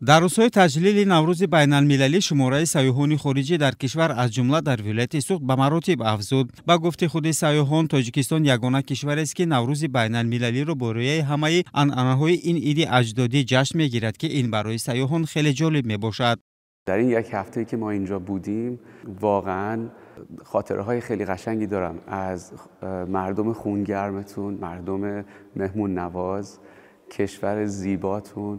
Дар рӯзҳои таҷлили Наврӯзи байналмилалӣ шумораи сайёҳони хориҷӣ дар кишвар, аз ҷумла дар вилояти Суғд, ба маротиб афзуд. Ба гуфти худи сайёҳон, Тоҷикистон ягона кишварест, ки Наврӯзи байналмилалиро бо риояи ҳамаи анъанаҳои ин иди аҷдодӣ ҷашн мегирад, ки ин барои сайёҳон хеле ҷолиб мебошад. Дар ин як ҳафтае, ки мо инҷо будем, воқеан хотираҳои хеле қашанге дорам аз мардуми хунгармтун, мардуми меҳмоннавоз, кишвари зебатун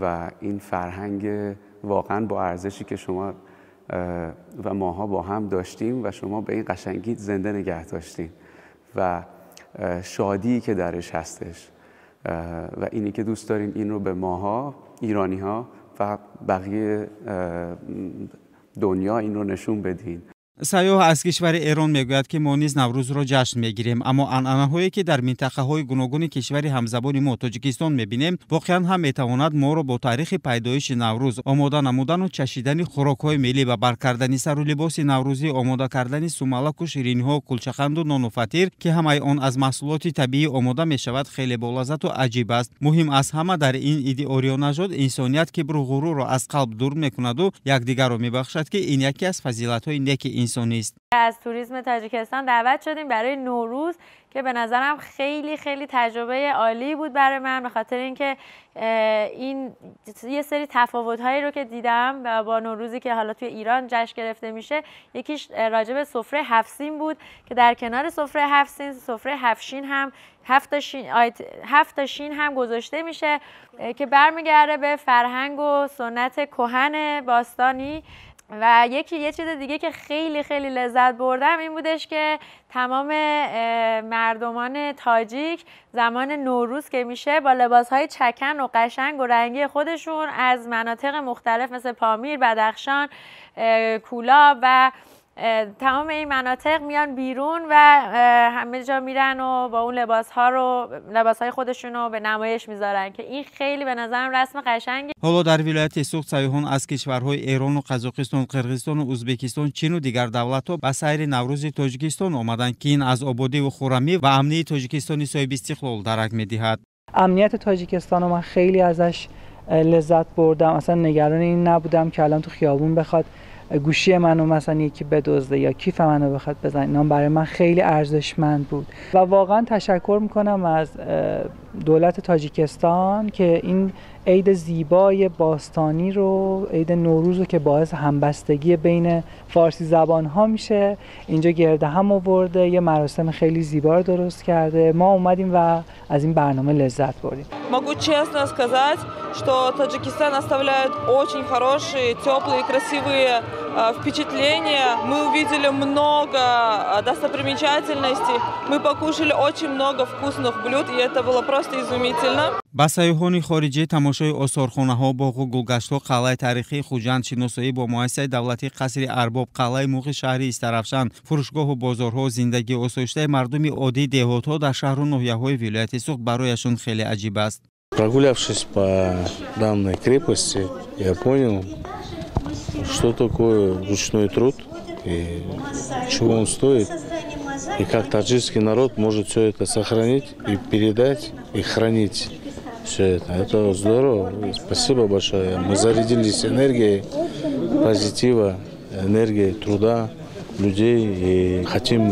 ва ин фарҳанг воқеан бо арзише, ки шумо ва моҳо бо ҳам доштем ва шумо ба ин қашангӣ зинда нигоҳ доштین ва шодӣ, ки дараш ҳастш, ва инӣ ки дӯст дорین ин رو به ماها ایرانی ها و بقیه دنیا این رو نشون بدین. Сайёҳ аз кишвари Эрон мегӯяд, ки мо низ Наврӯзро ҷашн мегирем, аммо анъанаҳое, ки дар минтақаҳои гуногуни кишвари ҳамзабони мо Тоҷикистон мебинем, воқеан ҳам метавонад моро бо таърихи пайдоиши Наврӯз, омода намудану чашидани хӯрокҳои миллӣ ва бар кардани сару либоси наврӯзӣ, омода кардани сумалаку шириниҳо, кулчақанду нону фатир, ки ҳамаи он аз маҳсулоти табиӣ омода мешавад, хеле болаззату аҷиб аст. Муҳим аз ҳама, дар ин иди ориёнажод инсоният кибру ғурурро аз қалб дур мекунаду якдигарро мебахшад, ки ин яке аз фазилатҳои неки инсонист. از توریسم تاجیکستان دعوت شدیم برای نوروز که به نظرم خیلی خیلی تجربه عالی بود برای من، به خاطر اینکه این یه سری تفاوت‌هایی رو که دیدم با نوروزی که حالا توی ایران جشن گرفته میشه، یکیش راجع به سفره هفت سین بود که در کنار سفره هفت سین، سفره هفت شین هم، هفت تا شین هم گذاشته میشه که برمیگرده به فرهنگ و سنت کهن باستانی. و یکی یه چیز دیگه که خیلی خیلی لذت بردم این بودش که تمام مردمان تاجیک زمان نوروز که میشه با لباسهای چکن و قشنگ و رنگی خودشون از مناطق مختلف مثل پامیر، بدخشان، کولاب و تمام این مناطق میان بیرون و همه جا میرن و با اون لباس ها رو، لباس های خودشون رو به نمایش میذارن که این خیلی به نظرم رسم قشنگی. Ҳоло дар вилояти Суғд сайёҳон аз кишварҳои Эрону Қазоқистон, Қирғизистону Ӯзбекистон, Чину дигар давлатҳо ба сайри Наврӯзи Тоҷикистон омаданд, ки ин аз ободиву хуррамӣ ва амнии Тоҷикистони соҳибистиқлол дарак медиҳад. امنیت تاجیکستان رو من خیلی ازش لذت بردم. اصلا نگران این نبودم که الان تو خیابون بخواد گوشی منو مثلا یکی بدزده یا کیف منو بخواد بزنه. اینا برای من خیلی ارزشمند بود و واقعا تشکر میکنم از دولت تاجیکستان که این عید زیبای باستانی رو، عید نوروز رو که باعث همبستگی بین فارسی زبان ها میشه، اینجا گرد هم آورده، یه مراسم خیلی زیبا رو درست کرده. ما اومدیم و از این برنامه لذت بردیم. Могу честно сказать, что Таджикистан оставляет очень хорошие, теплые, красивые впечатления. Мы увидели много достопримечательностей, мы покушали очень много вкусных блюд, и это было просто изумительно. Ба сайёҳони хориҷӣ тамошои осорхонаҳо, боғу гулгаштҳо, қалъаи тарихии Хуҷанд, шиносоӣ бо муассисаи давлатии Қасри Арбоб, қалъаи Муғи шаҳри Истаравшан, фурӯшгоҳу бозорҳо, зиндагии осоиштаи мардуми оддии деҳотҳо дар шаҳру ноҳияҳои вилояти Суғд барояшон хеле аҷиб аст. Прогулявшись по данной крепости, я понял, что такое ручной труд и чего он стоит, и как таджикский народ может все это сохранить и передать, и хранить все это. Это здорово. Спасибо большое. Мы зарядились энергией позитива, энергией труда людей и хотим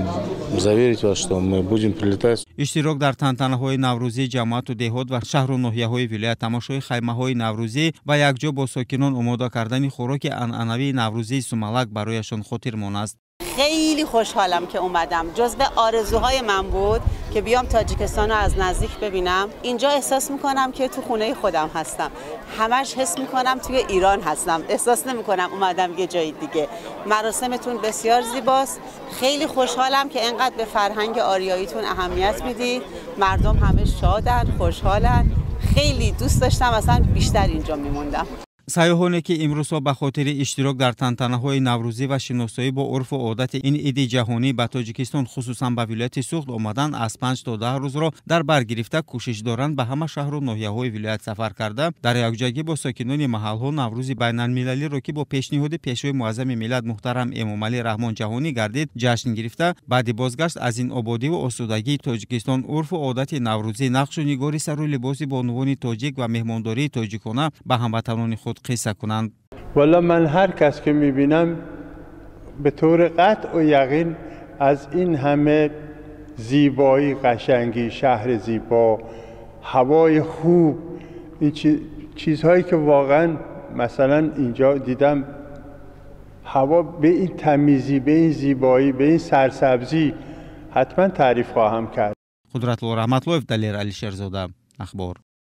заверить вас, что мы будем прилетать. Иштирок дар тантанаҳои наврӯзии ҷамоату деҳот ва шаҳру ноҳияҳои вилоят, тамошои хаймаҳои наврӯзӣ ва якҷо бо сокинон омода кардани хӯроки анъанавии наврӯзии сумалак барояшон хотирмон аст. خیلی خوشحالم که اومدم. جزو آرزوهای من بود که بیام تاجیکستان رو از نزدیک ببینم. اینجا احساس میکنم که تو خونه خودم هستم. همش حس میکنم توی ایران هستم، احساس نمیکنم اومدم یه جای دیگه. مراسمتون بسیار زیباست. خیلی خوشحالم که انقدر به فرهنگ آریاییتون اهمیت میدید. مردم همه شادن، خوشحالن. خیلی دوست داشتم اصلا بیشتر اینجا میموندم. Сайёҳоне, ки имрӯзҳо ба хотири иштирок дар тантанаҳои наврӯзӣ ва шиносоӣ бо урфу одати ин иди ҷаҳонӣ ба Тоҷикистон, хусусан ба вилояти Суғд омаданд, аз 5 то 10 рӯзро дар бар гирифта кӯшиш доранд ба ҳама шаҳру ноҳияҳои вилоят сафар карда, дар якҷоягӣ бо сокинони маҳалҳо Наврӯзи байналмилалиро, ки бо пешниҳоди Пешвои муаззами миллат муҳтарам Эмомалӣ Раҳмон ҷаҳонӣ гардид, ҷашн гирифта, баъди бозгашт аз ин ободиву осудагии Тоҷикистон, урфу одати наврӯзӣ, нақшу нигори сару либоси бонувони тоҷик ва меҳмондории тоҷикона ба ҳамватанони худ. худ қисса кунанд. والا من هر کس که میبینم به طور قطع و یقین از این همه زیبایی، قشنگی، شهر زیبا، هوای خوب، این چیزهایی که واقعا مثلا اینجا دیدم، هوا به این تمیزی، به این زیبایی، به این سرسبزی، حتما تعریف خواهم کرد. Қудратулло Раҳматлоев, Далер Алишерзода, Ахбор.